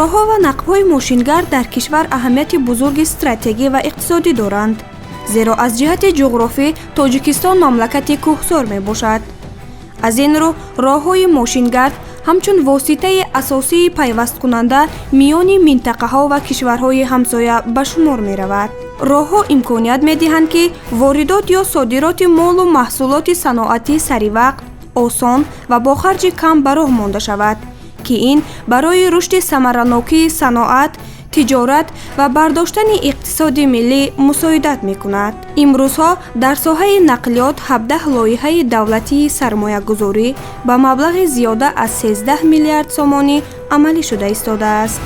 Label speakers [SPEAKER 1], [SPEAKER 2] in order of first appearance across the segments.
[SPEAKER 1] Роҳҳо ва нақбҳои мошингард дар кишвар аҳамияти бузурги стратегӣ ва иқтисодӣ доранд, зеро аз ҷиҳати ҷуғрофӣ Тоҷикистон мамлакати кӯҳсор мебошад. Аз ин рӯ роҳҳои мошингард ҳамчун воситаи асосии пайвасткунанда миёни минтақаҳо ва кишварҳои ҳамсоя ба шумор меравад. Роҳҳо имконият медиҳанд, ки воридот ё содироти молу маҳсулоти саноатӣ саривақт, осон ва бо харҷи кам ба роҳ монда шавад, ки ин барои рушди самаранокии саноат, тиҷорат ва бардоштани иқтисоди миллӣ мусоидат мекунад. Имрӯзҳо дар соҳаи нақлиёт 17 лоиҳаи давлатии сармоягузорӣ ба маблағи зиёда аз 13 миллиард сомонӣ амалӣ шуда истодааст.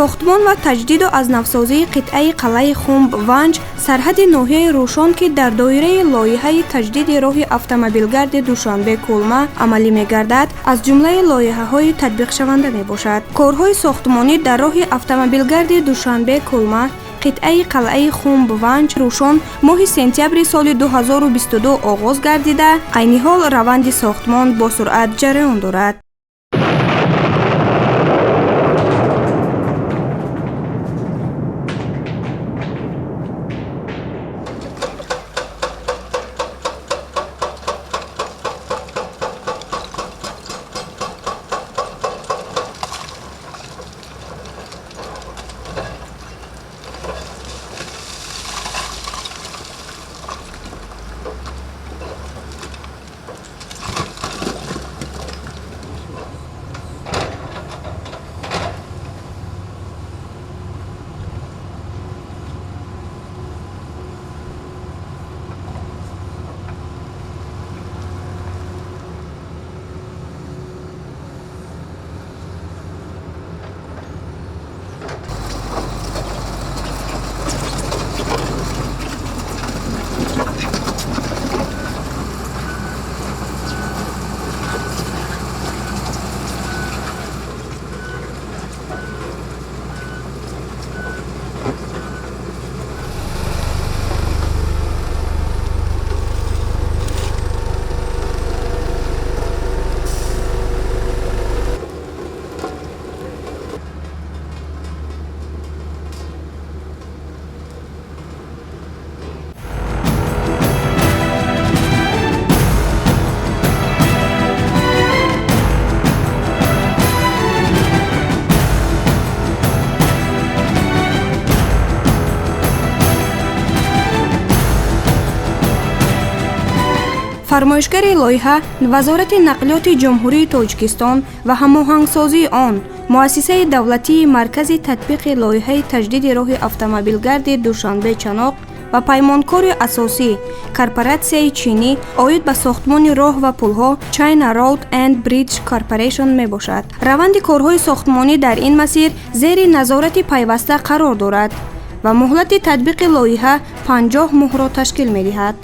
[SPEAKER 1] Сохтмон ва таҷдиду аз навсозии қитъаи қалъаи Хумб Ванҷ, сарҳади ноҳияи Рӯшон, ки дар доираи лоиҳаи таҷдиди роҳи автомобилгарди Душанбе Кулма амалӣ мегардад, аз ҷумлаи лоиҳаҳои татбиқшаванда мебошад. Корҳои сохтмонӣ дар роҳи автомобилгарди Душанбе Кулма, қитъаи қалъаи Хумб Ванҷ Рӯшон моҳи сентябри соли 2022 оғоз гардида, айни ҳол раванди сохтмон бо суръат ҷараён дорад. Фармоишгари лоиҳа Вазорати нақлиёти Ҷумҳурии Тоҷикистон ва ҳамоҳангсозии он Муассисаи давлатии Маркази татбиқи лоиҳаи таҷдиди роҳи автомобилгарди Душанбе Чаноқ ва паймонкори асосӣ корпоратсияи чинӣ оид ба сохтмони роҳ ва пулҳо China Road and Bridge Corporation мебошад. Раванди корҳои сохтмонӣ дар ин масир зери назорати пайваста қарор дорад ва муҳлати татбиқи лоиҳа 50 моҳро ташкил медиҳад.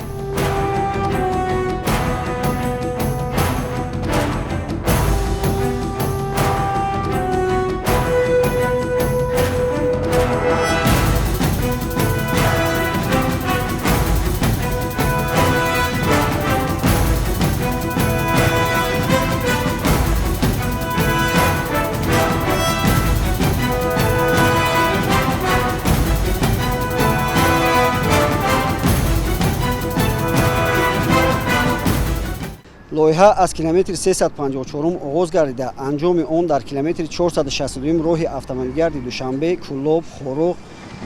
[SPEAKER 2] Лоиҳа аз километри 354 оғоз гардида, анҷоми он дар километри 462 роҳи автомобилгарди Душанбе, Кӯлоб, Хоруғ,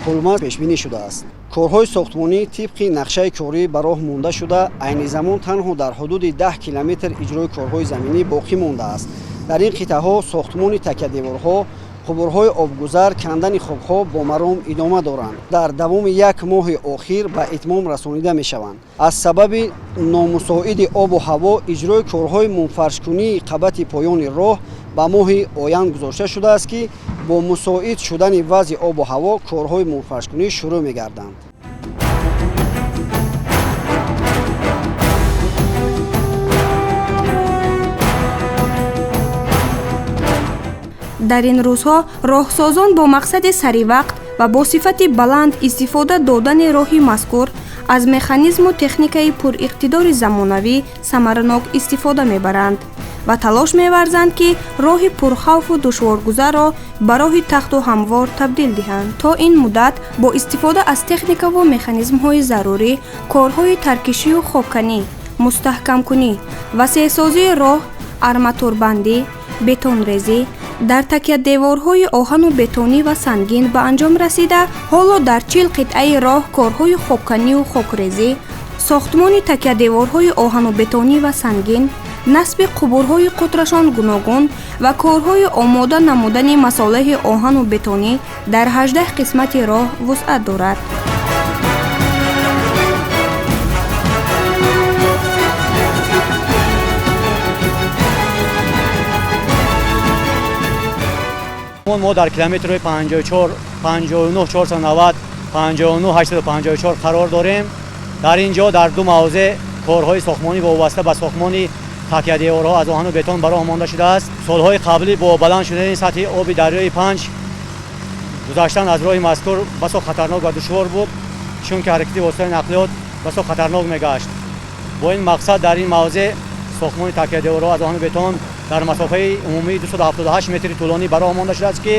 [SPEAKER 2] Кулма пешбинӣ шудааст. Корҳои сохтмонӣ тибқи нақшаи корӣ ба роҳ монда шуда, айни замон танҳо дар ҳудуди 10 километр иҷрои корҳои заминӣ боқӣ мондааст. Дар ин қитъаҳо сохтмони такядеворҳо, қубурҳои обгузар, кандани хокҳо бо маром идома доранд. Дар давоми як моҳи охир ба итмом расонида мешаванд. Аз сабаби номусоиди обу ҳаво иҷрои корҳои мунфаршкунии қабати поёни роҳ ба моҳи оянд гузошта шудааст, ки бо мусоид шудани вазъи обу ҳаво корҳои мунфаршкунӣ шурӯъ мегарданд.
[SPEAKER 1] Дар ин рӯзҳо роҳсозон бо мақсади саривақт ва бо сифати баланд истифода додани роҳи мазкур аз механизму техникаи пуриқтидори замонавӣ самаранок истифода мебаранд ва талош меварзанд, ки роҳи пурхавфу душворгузарро ба роҳи тахту ҳамвор табдил диҳанд. То ин муддат бо истифода аз техникаву механизмҳои зарурӣ корҳои таркишию хокканӣ, мустаҳкамкунӣ, васеъсозии роҳ, арматурбандӣ, бетонрезӣ дар такядеворҳои оҳану бетонӣ ва сангин ба анҷом расида, ҳоло дар 40 қитъаи роҳ корҳои хокканию хокрезӣ, сохтмони такядеворҳои оҳану бетонӣ ва сангин, насби қубурҳои қутрашон гуногун ва корҳои омода намудани масолеҳи оҳану бетонӣ дар 18 қисмати роҳ вусъат дорад.
[SPEAKER 3] Мо дар километрҳои 54, 59, 490, 59, 854 қарор дорем. Дар ин ҷо дар ду мавзеъ корҳои сохтмонӣ вобаста ба сохтмони такядеворҳо аз оҳану бетон ба роҳ монда шудааст. Солҳои қаблӣ бо баланд шудани сатҳи оби дарёи Панҷ гузаштан аз роҳи мазкур басо хатарнок ва душвор буд, чунки ҳаракати воситаи нақлиёт басо хатарнок мегашт. Бо ин мақсад дар ин мавзеъ сохтмони такядеворҳо аз оҳану бетон дар масофаи умумии 278 метри тӯлонӣ ба роҳ монда шудааст, ки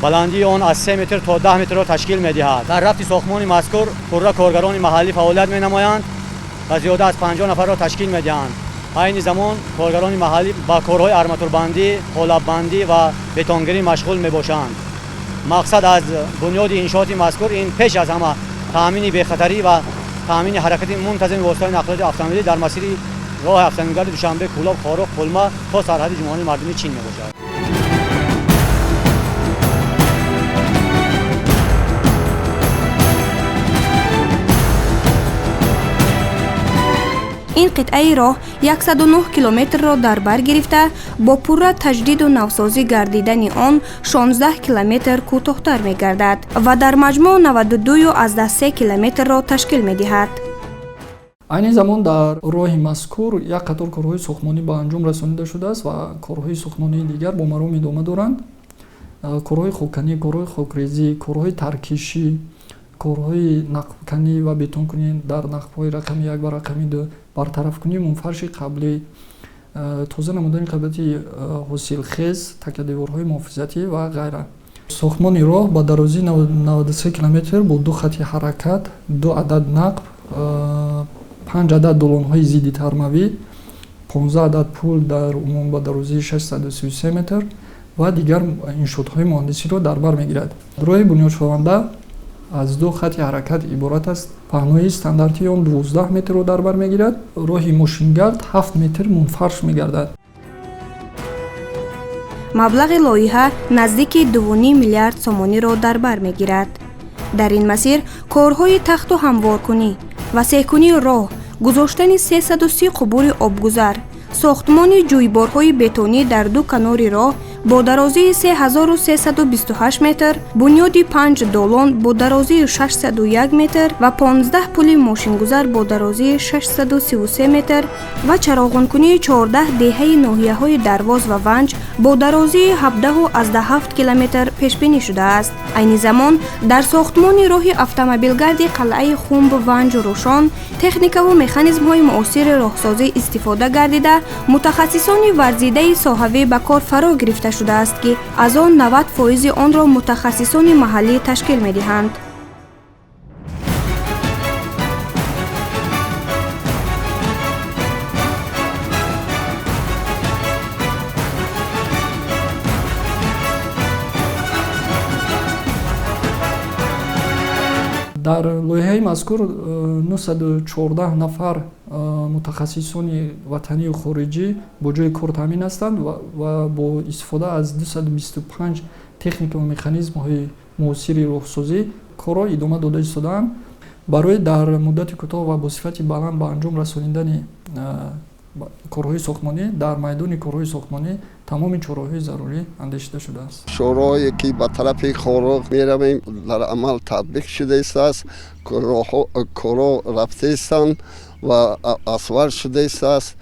[SPEAKER 3] баландии он аз 3 метр то 10 метрро ташкил медиҳад. Дар рафти сохтмони мазкур пурра коргарони маҳаллӣ фаъолият менамоянд ва зиёда аз 50 нафарро ташкил медиҳанд. Айни замон коргарони маҳаллӣ ба корҳои арматурбандӣ, қолаббандӣ ва бетонгирӣ машғул мебошанд. Мақсад аз бунёди иншооти мазкур ин пеш аз ҳама таъмини бехатарӣ ва таъмини ҳаракати мунтазими воситаҳои нақлиёти автомобилӣ дар масири роҳи автомобилгарди Душанбе, Кӯлоб, Хоруғ, Қулма то сарҳади Ҷумҳурии Мардумии Чин мебошад.
[SPEAKER 1] Ин қитъаи роҳ 109 километрро дар бар гирифта, бо пурра таҷдиду навсозӣ гардидани он 16 километр кӯтоҳтар мегардад ва дар маҷмӯъ 92,3 километрро ташкил медиҳад.
[SPEAKER 4] Айни замон дар роҳи мазкур як қатор корҳои сохтмонӣ ба анҷом расонида шудааст ва корҳои сохтмонии дигар бо маром идома доранд. Корҳои хокканӣ, корҳои хокрезӣ, корҳои таркишӣ, корҳои нақбканӣ ва бетонкунӣ дар нақбҳои рақами 1 ва рақами 2, бартарафкунии мунфарши қаблӣ, тоза намудани қабилияти ҳосилхез, такядеворҳои муҳофизатӣ ва ғайра. Сохтмони роҳ ба дарозии 93 километр бо ду хати ҳаракат, ду адад нақб, 5 адад долонҳои зидди тармавӣ, 15 адад пул дар умум ба дарозии 633 метр ва дигар иншоотҳои муҳандисиро дар бар мегирад. Роҳи бунёдшаванда аз ду хати ҳаракат иборат аст. Паҳноии стандартии он 12 метрро дар бар мегирад. Роҳи мошингард 7 метр мунфарш мегардад.
[SPEAKER 1] Маблағи лоиҳа наздики 2,5 миллиард сомониро дар бар мегирад. Дар ин масир корҳои тахту ҳамворкунӣ, васеъкунии роҳ, гузоштани 330 қубури обгузар, сохтмони ҷӯйборҳои бетонӣ дар ду канори роҳ бо дарозии 3328 метр, бунёди 5 долон бо дарозии 601 метр ва 15 пули мошингузар бо дарозии 633 метр ва чароғонкунии 14 деҳаи ноҳияҳои Дарвоз ва Ванҷ бо дарозии 17,7 километр пешбинӣ шудааст. Айни замон дар сохтмони роҳи автомобилгарди қалъаи Хумб Ванҷ Рӯшон техникаву механизмҳои муосири роҳсозӣ истифода гардида, мутахассисони варзидаи соҳавӣ ба кор фаро гирифта шудааст, ки аз он 90% онро мутахассисони маҳаллӣ ташкил медиҳанд.
[SPEAKER 4] Дар лоиҳаи мазкур 914 нафар мутахассисони ватанию хориҷӣ бо ҷойи кор таъмин ҳастанд ва бо истифода аз 225 техника ва механизмҳои муосири роҳсозӣ корро идома дода истодаанд. Барои дар муддати кӯтоҳ ва бо сифати баланд ба анҷом расонидани корҳои сохтмонӣ дар майдони корҳои сохтмонӣ тамоми чораҳои зарурӣ андешида шудааст.
[SPEAKER 5] Шӯроҳое ки ба тарафи Хоруғ меравем дар амал татбиқ шудааст, корҳо рафтаистанд ва асфалт шудааст.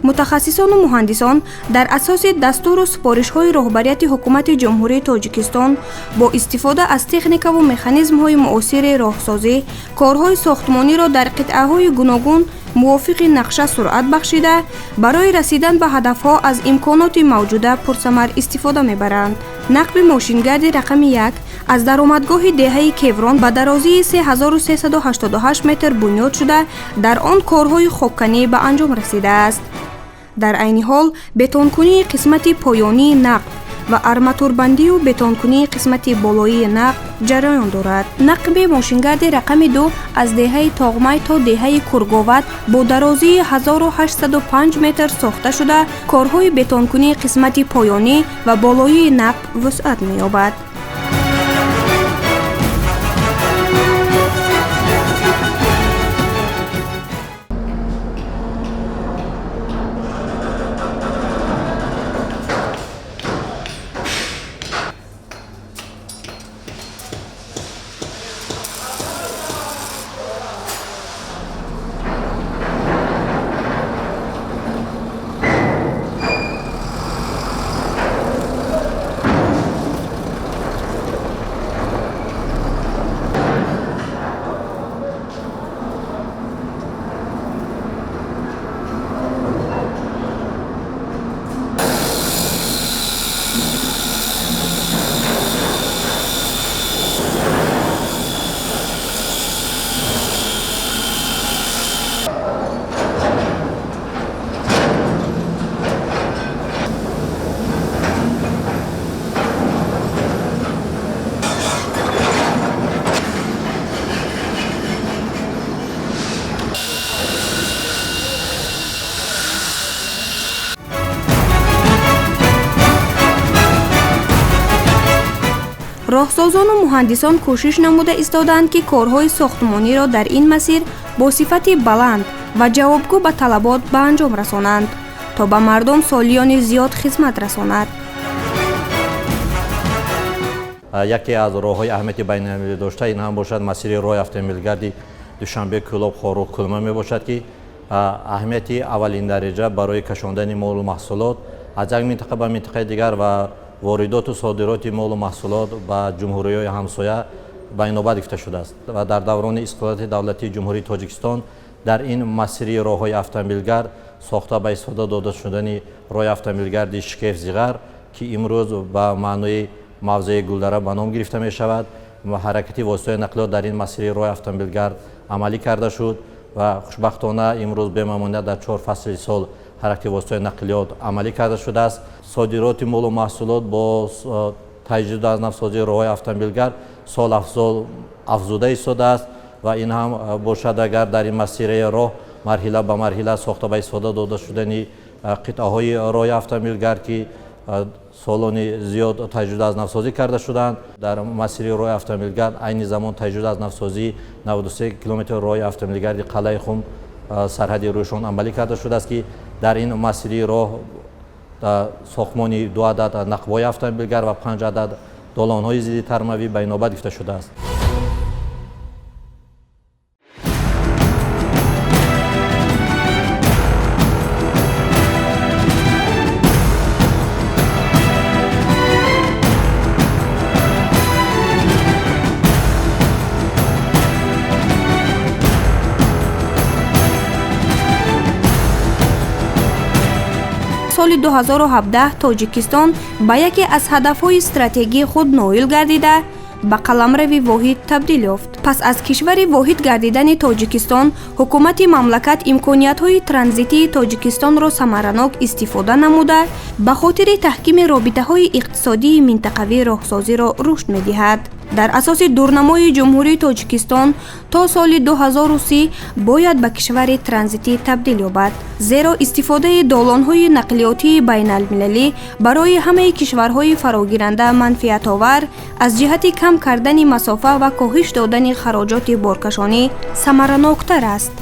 [SPEAKER 1] Мутахассисону муҳандисон дар асоси дастуру супоришҳои роҳбарияти ҳукумати Ҷумҳурии Тоҷикистон бо истифода аз техникаву механизмҳои муосири роҳсозӣ корҳои сохтмониро дар қитъаҳои гуногун мувофиқи нақша суръат бахшида, барои расидан ба ҳадафҳо аз имконоти мавҷуда пурсамар истифода мебаранд. Нақби мошингарди рақами 1 аз даромадгоҳи деҳаи Кеврон ба дарозии 3388 метр бунёд шуда, дар он корҳои хокканӣ ба анҷом расидааст. Дар айни ҳол бетонкунии қисмати поёнии нақб ва арматурбандию бетонкунии қисмати болоии нақб ҷараён дорад. Нақби мошингарди рақами 2 аз деҳаи Тоғмай то деҳаи Курговат бо дарозии 1805 метр сохта шуда, корҳои бетонкунии қисмати поёнӣ ва болоии нақб вусъат меёбад. Роҳсозону муҳандисон кӯшиш намуда истоданд, ки корҳои сохтмониро дар ин масир бо сифати баланд ва ҷавобгӯ ба талабот ба анҷом расонанд, то ба мардум солиёни зиёд хизмат расонад.
[SPEAKER 6] Яке аз роҳҳои аҳамияти байналмилалӣ дошта ин ҳам бошад масири роҳи автомобилгарди Душанбе Кӯлоб Хоруғ Кулма мебошад, ки аҳамияти аввалин дараҷа барои кашондани молу маҳсулот аз як минтақа ба минтақаи дигар ва воридоту содироти молу маҳсулот ба ҷумҳуриҳои ҳамсоя ба инобат гирифта шудааст ва дар даврони истиқлолияти давлатии Ҷумҳурии Тоҷикистон дар ин масири роҳҳои автомобилгард сохта ба истифода дода шудани роҳи автомобилгарди Шикеф-Зиғар, ки имрӯз ба маънои мавзеи Гулдара ба ном гирифта мешавад, ва ҳаракати воситаҳои нақлиёт дар ин масири роҳи автомобилгард амалӣ карда шуд ва хушбахтона имрӯз бемамоният дар 4 фасли сол ҳаракати воситаҳои нақлиёт амалӣ карда шудааст. Содироти молу маҳсулот бо таҷдиду аз навсозии роҳҳои автомобилгард сол афзол афзуда истодааст ва ин ҳам бошад агар дар ин масираи роҳ марҳила ба марҳила сохта ба истифода дода шудани қитъаҳои роҳи автомобилгард, ки солони зиёд таҷдиду аз навсозӣ карда шуданд. Дар масири роҳи автомобилгард айни замон таҷдиду аз навсозии 93 километр роҳи автомобилгарди Қалъаи Хум сарҳади Рӯшон амалӣ карда шудааст, ки дар ин масири роҳ сохтмони 2 адад нақбҳои автомобилгард ва 5 адад долонҳои зидди тармавӣ ба инобат гирифта шудааст.
[SPEAKER 1] Соли 2017 Тоҷикистон ба яке аз ҳадафҳои стратегии худ ноил гардида, ба қаламрави воҳид табдил ёфт. Пас аз кишвари воҳид гардидани Тоҷикистон, ҳукумати мамлакат имкониятҳои транзитии Тоҷикистонро самаранок истифода намуда, ба хотири таҳкими робитаҳои иқтисодии минтақавӣ роҳсозиро рушд медиҳад. Дар асоси дурнамои Ҷумҳурии Тоҷикистон то соли 2030 бояд ба кишвари транзитӣ табдил ёбад, зеро истифодаи долонҳои нақлиётии байналмилалӣ барои ҳамаи кишварҳои фарогиранда манфиатовар аз ҷиҳати кам кардани масофа ва коҳиш додани хароҷоти боркашонӣ самараноктар аст.